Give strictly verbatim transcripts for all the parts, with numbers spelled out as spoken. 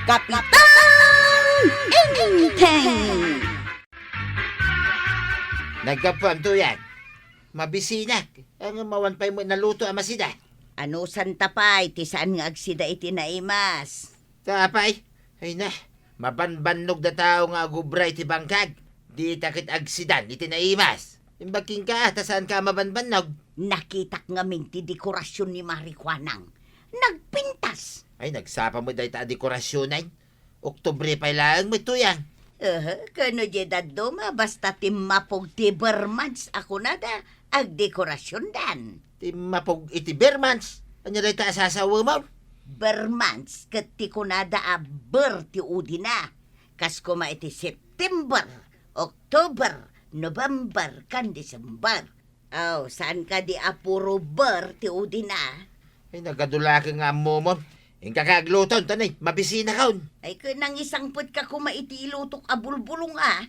Kapitan Enteng! Naggapuam, Tuyang. Mabisinak. Ang mawan pay mo naluto a masida. Anusan ta pay ti saan nga agsida iti naimas? Ta apay? Ay na, mabanbannog da tao nga agubra iti bangkag. Dita ket agsidan iti naimas. Imbag kenka, ta saanka a mabanbannog? Nakitak ngamin ti dekorasyon ni Mari Kuanang. Nagpintas! Ay, nagsapa met dayta a dekorasionen. Oktubre pay laeng met, Tuyang. Aha, kano diay dadduma, basta timmapog ti Burmans a kunada, agdekorasiondan. Timmapog iti Burmans? Ania dayta a sasawemon? Burmans ket ti kunada a ber ti udina. Kas koma iti September, October, November, ken December. Aw, saan kadi a puro ber ti udina? Ay, nagadu la ket nga ammomon. Inka ka agluton, ta nay, mabisinakon. Ay, ket nangisangpetka koma iti ilutok a bulbulong a.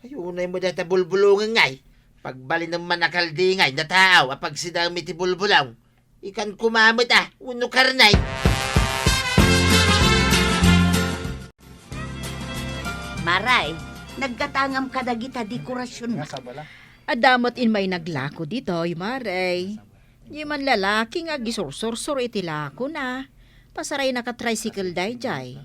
Ay, unay mo dayta bulbulongen ngay. Pagbalinem man a kaldingay, nataaw a pagsidaem iti bulbulong. Ikan koma met a, wenno karnay. Maray, naggatangam kadagita dekorasion. Adda met immay naglako ditoy, Maray. Di man lalaki nga agisursursur iti lakona. Pasarayna ka tricycle daydiay.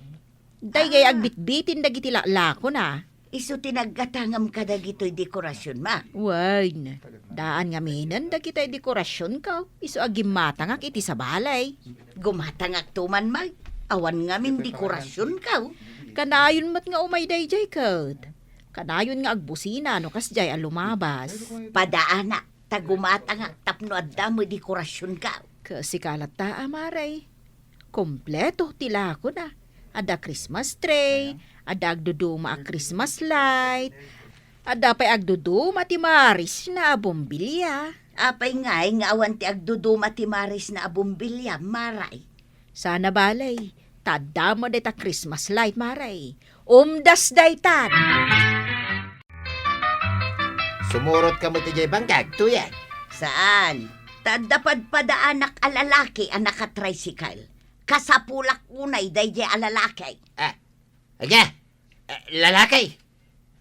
Daydiay agbitbitin dagiti la-, lakona. Isu ti naggatangam kadagitoy dekorasion, ma. Wen, daan ngaminen dagitoy dekorasionko. Isu a gimmatangak iti sabali. Gumatangakto man, ma. Awan ngamin dekorasionko. Kanayon met nga umay daydiay ket. Kanayon nga agbusina no kasdiay a lumabas. Padaanak, ta gumatangak tapno adda met dekorasionko. Kasika latta a, Maray. Kompleto ti lakona. Adda Christmas tree, adda agduduma a Christmas light, adda pay agduduma ti marisna a bombilya. Apay ngay nga awan ti agduduma ti marisna a bombilya, Maray? Saan a bale, ta adda met dayta Christmas light, Maray. Umdas daytan! Sumurot ka met idiay bangkag, Tuyang? Saan. Ta adda padpadaanak a lalaki a nakatricycle. Kasapulak unay daydiay a lalaki. Ah, ania? Ah, lalaki?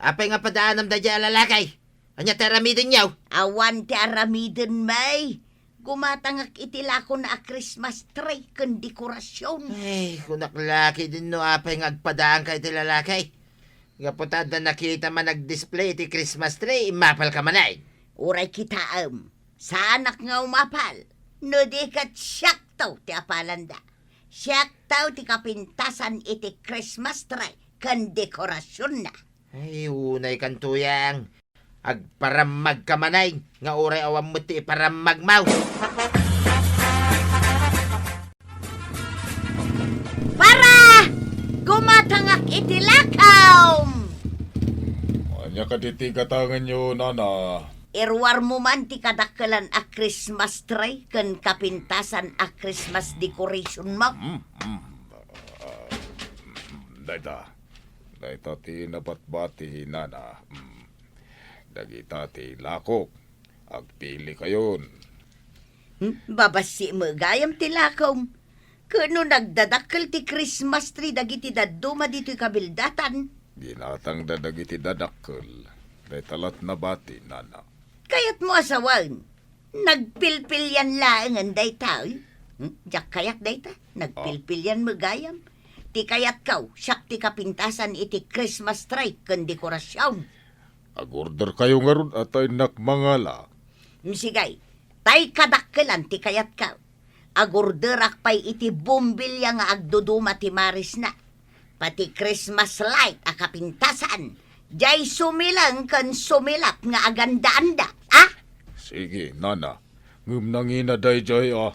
Apay nga padaanam daydiay a lalaki? Ania ti aramidenyo? Awan ti aramiden, may. Gumatangak iti lakona a Christmas tree ken dekorasion. Ay, kunak la ketdin no apay nga agpadaanka iti lalaki. Gapu ta adda nakita man nagdisplay iti Christmas tree, immapalka manen. Uray kitaem, saanak nga umapal. No di ket siakto ti apalanda. Siakto ti kapintasan iti Christmas tree ken dekorasionna. Ay, unay kan, Tuyang. Agparammagka manen, nga uray awan met ti iparammagmo. Para! Gumatangak iti lakaw! Ania kadi ti gatangenyo, nana? Iruarmo man ti kadakkelan a Christmas tree ken kapintasan a Christmas decorationmo. Hmm, hmm. Ah, hmm, dayta. Dayta ti nabatbati, nana. Hmm. Dagita ti lakok. Agpilikayon. Hmm? Babassi met gayam ti lakom. Ket no nagdadakkel ti Christmas tree dagiti dadduma ditoy kabildatan. Ginatangda dagiti dadakkel. Dayta lat nabati, nana. Kayatmo a sawen, nagpilpilian laengen dayta, eh? Hmm? Diak kayat dayta. Nagpilpilian met gayam. Ti kayatko, siak ti kapintasan iti Christmas tree ken dekorasion. Agorderkayo ngarud a ta innak mangala. Mm, sige, tay kadakkelan ti kayatko. Agorderak pay iti bombilya nga agduduma ti marisna. Pati Christmas light a kapintasan. Jay sumileng ken sumilap nga aganda-anda, a? Sige, nana. Ngem nangina dayjay a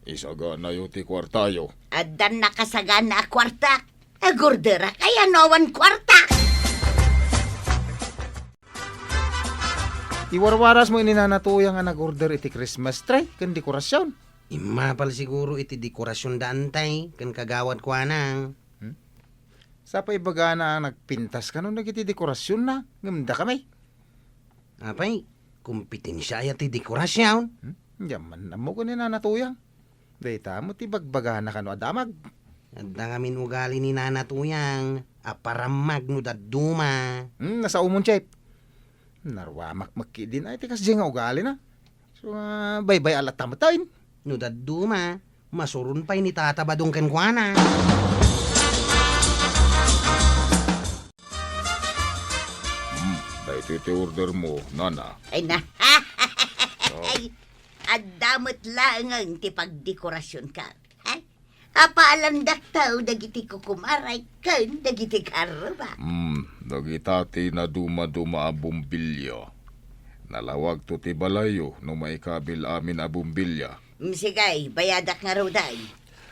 isaganayo ti kuartayo. Addan nakasagana a kuarta. Agorderak aya no awan kuarta. Iwarwaras mo ni Nana Tuyang a nag-order iti Christmas tree ken dekorasion. Immapal siguro iti dekorasion da Antay ken Kagawad Kuanang. Hmm? Sapa ibagana a nagpintas kano dagiti dekorasionna ngem dakami? Apay, kompetensia aya ti dekorasion? Hmm? Diak man ammo ken ni Nana Tuyang. Dayta met ti bagbagana kano a damag. Adda ngamin ugali ni Nana Tuyang a parammag no dadduma. Hmm, nasaomon, Chef. Naruamak met ketdin ay ti kasdiay nga ugalina. So, ah, baybay-an latta met, ay. No dadduma, masuron pay ni Tata Badong kenkuana. Hmm, daytoy ti order mo, Nana. Ay na. Oh. Ay, adda met laengen ti pagdekorasionka. Ay, apalandak taw dagiti kukumaray ken dagiti karrubak. Hmm, dagita ti nadumaduma a bombilya. Nalawagto ti balayyo no maikabil amin a bombilya. Mm, sige, bayadak ngaruden.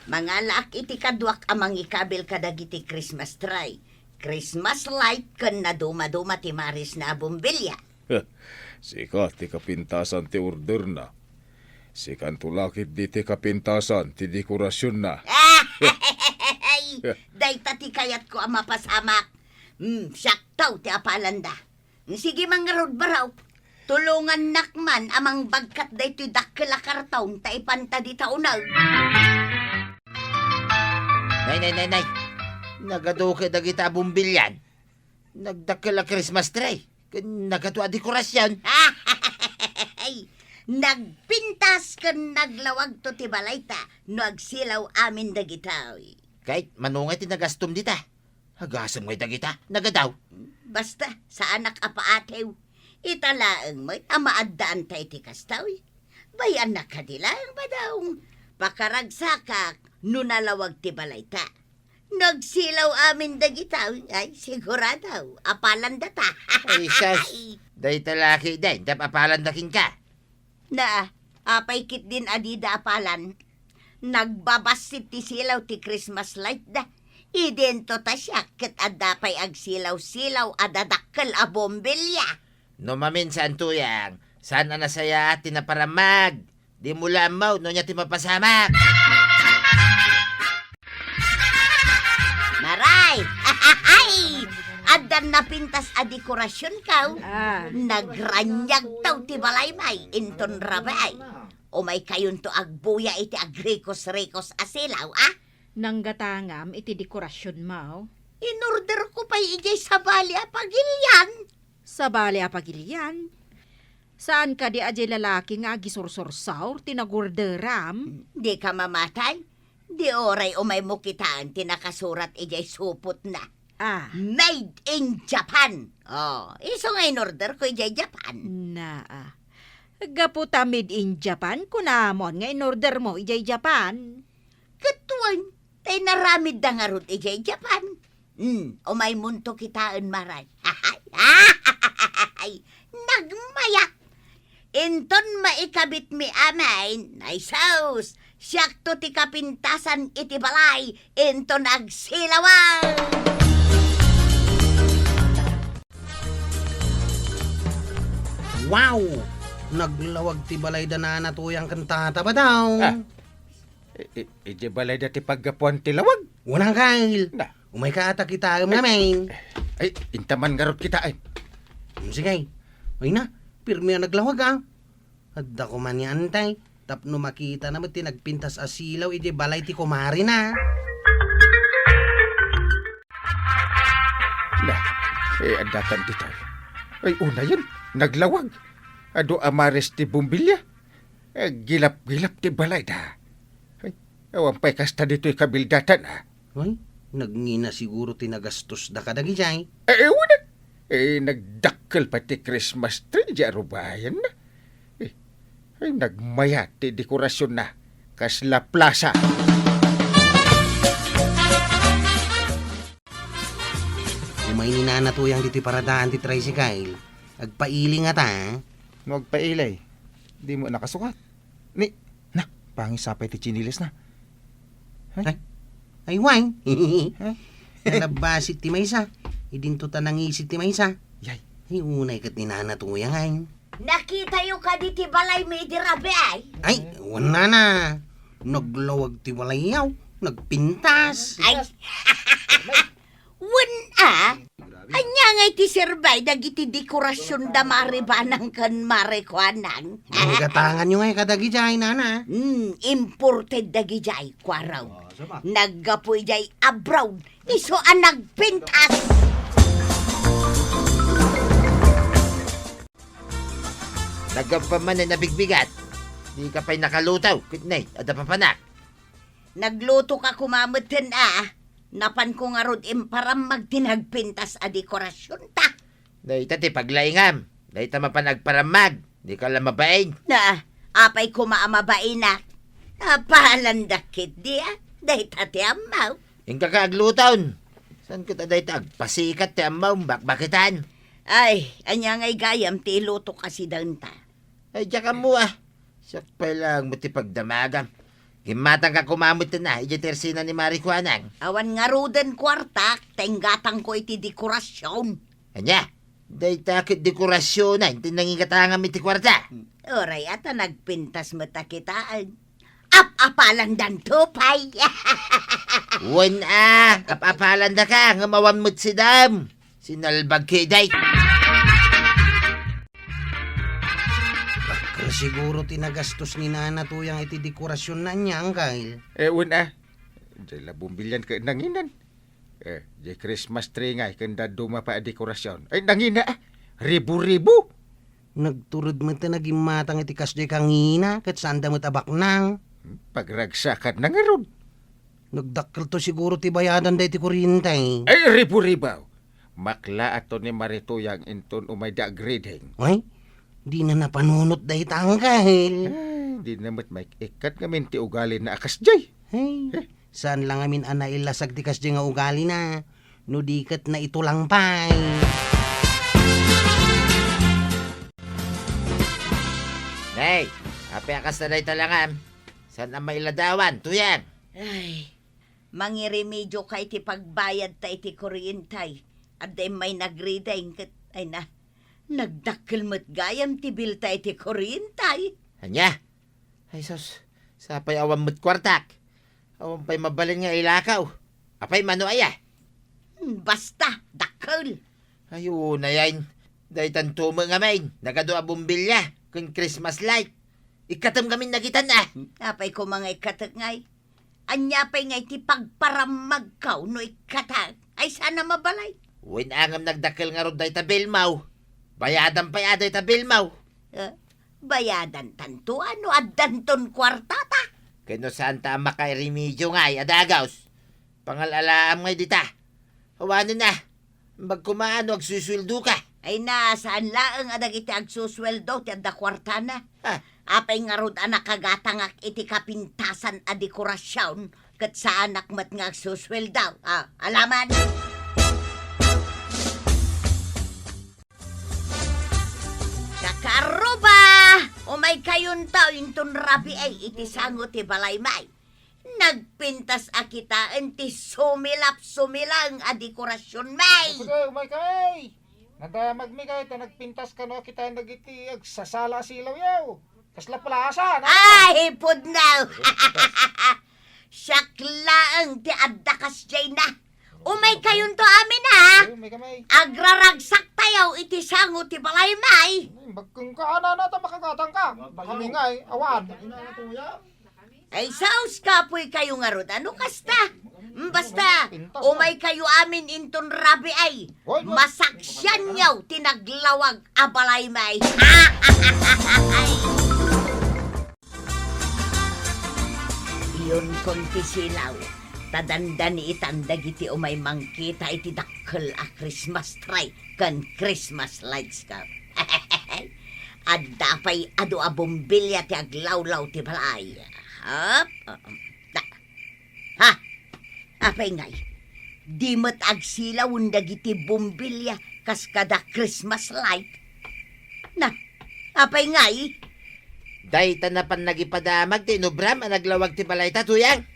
Mangalaak iti kaduak a mangikabil kadagiti Christmas tree, Christmas light, ken nadumaduma ti marisna a bombilya. Sika ti kapintasan ti orderna. Sikanto la ketdi ti kapintasan ti dekorasionna. Ay, dayta ti kayatko a mapasamak. Mm, siakto ti apalanda. Sige man ngarud, Barok. Tulongannak man a mangbagkat daytoy dakkel a karton ta ipanta dita uneg. Nay, nay, nay, nay. Nagadu ket dagita a bombilyan. Nagdakkel a Christmas tree. Ken nagadu a dekorasion. Ay, nagpintas ken naglawagto ti balayta no agsilaw amin dagitoy. Ket mano ngay ti nagastom dita? Agasem ngay dagita, nagadaw. Basta, saanak a paatew. Ita laeng met a maaddaanta iti kastoy. Bay-annak kadi laeng, Badong. Pakaragsakak no nalawag ti balayta. Nagsilaw amin dagita, ay, sigurado, apalandata. Ay, sus. Dayta la ketdin, dap apalanda kenka. Na, apay ketdin a dida apalan? Nagbabassit ti silaw ti Christmas light da. Idinto ta siak ket adda pay agsilaw-silaw a dadakkel a bombilya. No maminsan, Tuyang, saan a nasayaat ti naparammag. Dimo la ammo no ania ti mapasamak. Maray! Addan napintas a dekorasionkaw. Ah. Nagraniagtaw ti balay, may inton rabii. Umaykayonto agbuya iti agrikos-rikos a silaw, a? Nanggatangam iti dekorasionmo. Inorderko pay idiay sabali a pagilian. Sabali a pagilian? Saan kadi a diay lalaki nga agisursursaur ti nagorderam? Dika mamatay? Di uray umaymo kitaen ti nakasurat idiay supotna. Ah. Made in Japan. Oh, isu nga inorderko idiay Japan. Naa. Gapu ta made in Japan, kunamon nga inordermo idiay Japan. Ket wen, ta inaramidda ngarud idiay Japan. Hmm, umaymonto kitaen, Maray. Nagmayat! Inton maikabitmi amin, ay sus, siakto ti kapintasan iti balay inton agsilawan! Wow! Naglawag ti balay da Nana Tuyang ken Tata Badong. Ah. I-, i-, idiay balayda ti paggapuan ti lawag. Wen, Angkel. Na. Umayka ta kitaem ngamin. Ay, inta man ngarud kitaen. Hmm, sige. Ay na, pirmi a naglawag, a. Adda koma ni Antay tapno makitana met ti nagpintas a silaw idiay balay ti kumarina. Na, eh, addatan ditoy. Ay, unayen, naglawag. Adu a maris ti bombilya. Eh, gilap-gilap ti balayda. Ay, awan pay kasta ditoy kabildatan, a. Ay, nagngina siguro ti nagastosda kadagijay. Eh, eh, wen, a. Eh, nagdakkel pay ti Christmas tree idiay arubayanna. Eh, ay, nagmayat ti dekorasionna. Kasla plasa. Umay ni Nana Tuyang ditoy paradaan ti tricycle. Agpaili ngata, a? No agpaili, dimo nakasukat. Ni, na, pangisapay ti tsinilisna. Ay. Ay, ay, wen. Ay. Nalabbasik ti maysa. Idinto ta nangisik ti maysa. Yay. Ay, unay ket ni Nana Tuyang, ay. Nakitayo kadi ti balaymi idi rabii, ay? Ay, wen, Nana. Naglawag ti balayyo. Nagpintas. Ay. Wen a? Ania ngay ti serbay dagiti dekorasion da Mari Banang ken Mari Kuanang? Gatanganyo ngay kadagidiay, nana. Hmm, imported dagidiay, kuaraw. Naggapu idiay abroad, isu a nagpintas. Naggapu man a nabigbigat. Dika pay nakaluto, ket nay, adda papanak. Naglutoka koma metten a, napanko ngarud imparammag ti nagpintas a dekorasionta. Dayta ti paglaingam. Dayta mapan agparammag. Dika la mabain. Na, apay koma a mabainak? Apalandak ketdi a, dayta ti ammaw. Inka ka agluton. Saan ket a dayta agpasikat ti ammaw, bakbakitan? Ay, ania ngay gayam ti ilutok a sidenta? Ay, diak ammo a. Siak pay laeng met ti pagdamagam. Gimmatangka koma metten a, idiay tersina ni Mari Kuanang. Awan ngaruden kuartak, ta inggatangko iti dekorasion. Ania? Dayta ket dekorasionan ti nangigatangam iti kuarta? Uray a ta nagpintas met a kitaen. Ap-apalandanto pay. Wen a, ap-apalandaka, ngem awan met sidam. Sinalbag ketdi. Dakkel siguro ti nagastos ni Nana Tuyang iti dekorasionna, ania, Angkel? Eh, wen a. Diay la bumbilian ket nanginan. Eh, diay Christmas tree ngay ken dadduma pay a dekorasion. Ay, nangina a. Ribu-ribu. Nagtured met a nagimmatang iti kasdiay kangina, ket saanda met a baknang. Hmm, pagragsakatna ngarud. Nagdakkelto siguro ti bayadan daytoy kuryente. Ay, ribu-ribu. Maklaatto ni Mari Tuyang inton umayda agreading. Ay, dina napanunot dayta, Angkel. Ay, dina met maik-ikkat ngamin ti ugalina a kasdiay. Ay, eh, saan la ngamin a nailasag ti kasdiay nga ugalina. No di ket naitulang pay. Nay, apay a kasta dayta langam? Saan a mailadawan, Tuyang? Ay, mangirimedioka iti pagbayadta iti kuryente. Adda immay nagreading ket, ay na, nagdakkel met gayam ti bilta iti kuryente. Ania? Ay sus, sapay awan met kuartak. Awan pay mabalin nga ilakaw. Apay mano aya? Hmm, basta, dakkel. Ay, unayen. Daytanto met ngamin, nagadu a bombilya, ken Christmas light. Ikkatem ngamin dagitan a. Apay koma nga ikkatek ngay? Ania pay ngay ti pagparammagko no ikkatek? Ay, saan a mabalay. Wen a ngem nagdakkel ngarud dayta bilmaw. Bayadan pay a dayta bilmaw. Eh, bayadantanto a no addanton kuartata. Ken no saanta a makairemedio ngay a dagus. Pangal-alaam ngay dita. Awanen a. Bagko maano agsusueldoka. Ay na, saan laeng a dagiti agsusueldo ti adda kuartana. Ah. Apay ngarud a nakagatangak iti kapintasan a dekorasion, ket saanak met nga agsusueldo. Ah, alaman. Kakaarruba! Umaykayonto inton rabii iti sango ti balaymi. Nagpintas a kitaen ti sumilap-sumilang a dekorasionmi. Sige, umaykami. Nadamagmi kay ta nagpintas kano a kitaen dagiti agsasala a silawyo. Kasla plaza, no? Ay, pudno! Siak laeng ti adda kasdiayna. Umaykayonto amin, ha? Ay, umaykami. Agraragsaktayo iti sango ti balaymi. Ay, bagkeng ka, ano, ano, ta makagatang ka. Bagkeng ngay, awan. Ay, sus, kapuy kayo ngarud. Ano kasta? Mm, basta, umaykayo amin inton rabii. Hoy, hoy. Masaksianyo ti naglawag a balaymi. Iyonkon ti silaw, ta dandaniitan dagiti umay mangkita iti dakkel a Christmas tree ken Christmas lights ka. Adda pay adu a bombilya ti aglawlaw ti balay. Hop, um, da-, ha? Apay ngay? Di met agsilawen dagiti bombilya kas kada Christmas light? Na, apay ngay? Dayta napan nagipadamag ti inubram a naglawag ti balayta, Tuyang.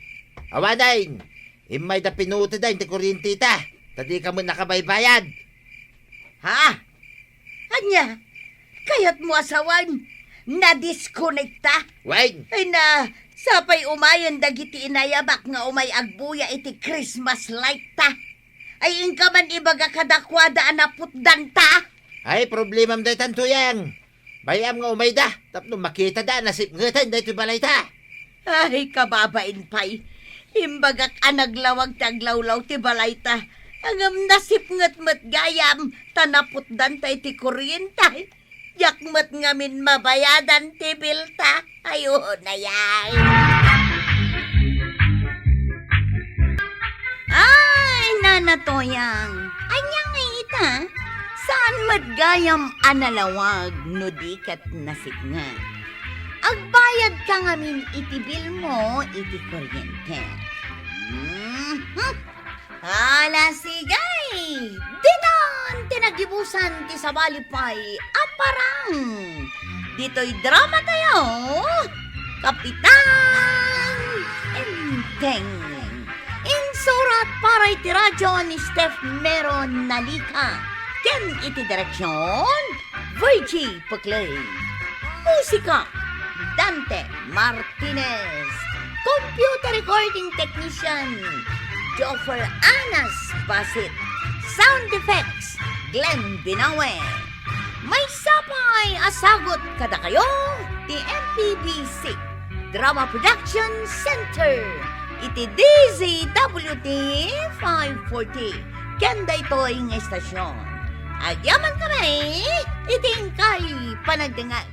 Awanen, immayda pinutedan ti kuryenteta, ta dika met nakabaybayad. Ha? Ania? Kayatmo a sawen? Nadiskonekta? Wen. Ay na, sapay umayen dagiti inayabak nga umay agbuya iti Christmas light ta. Ay, inka man ibaga kadakuada a naputdanta? Ay, problemam daytan, Tuyang. Bay-am nga umayda, tapno makitada a nasipngeten daytoy balayta. Ay, kababain pay. Imbagak a naglawag ti aglawlaw ti balayta. Ngem nasipnget met gayam, ta naputdanta iti kuryente. Diak met ngamin mabayadan ti bilta. Ay, unay, ay. Ay, Nana Toyang, ania ngay ita? Saan met gayam a nalawag no di ket nasipnget? Agbayadka ngamin iti bilmo iti kuryente. Mhm. Ala, sige! Ditan ti nagibusan ti sabali pay a parang. Ditoy drama tayo, Kapitan Enteng. Insurat para iti radyo ni Steph Mero Nalica. Ken iti direksyon, Virgie Puclay. Musika, Dante Martinez. Computer recording technician, Joffer Anas Basit. Sound effects, Glenn Binawe. Maysa pay a sagut kadakayo ti M P B C Drama Production Center iti D Z W T five forty. Ken daytoy nga istasyon, agyamankami iti inkay panagdengngeg.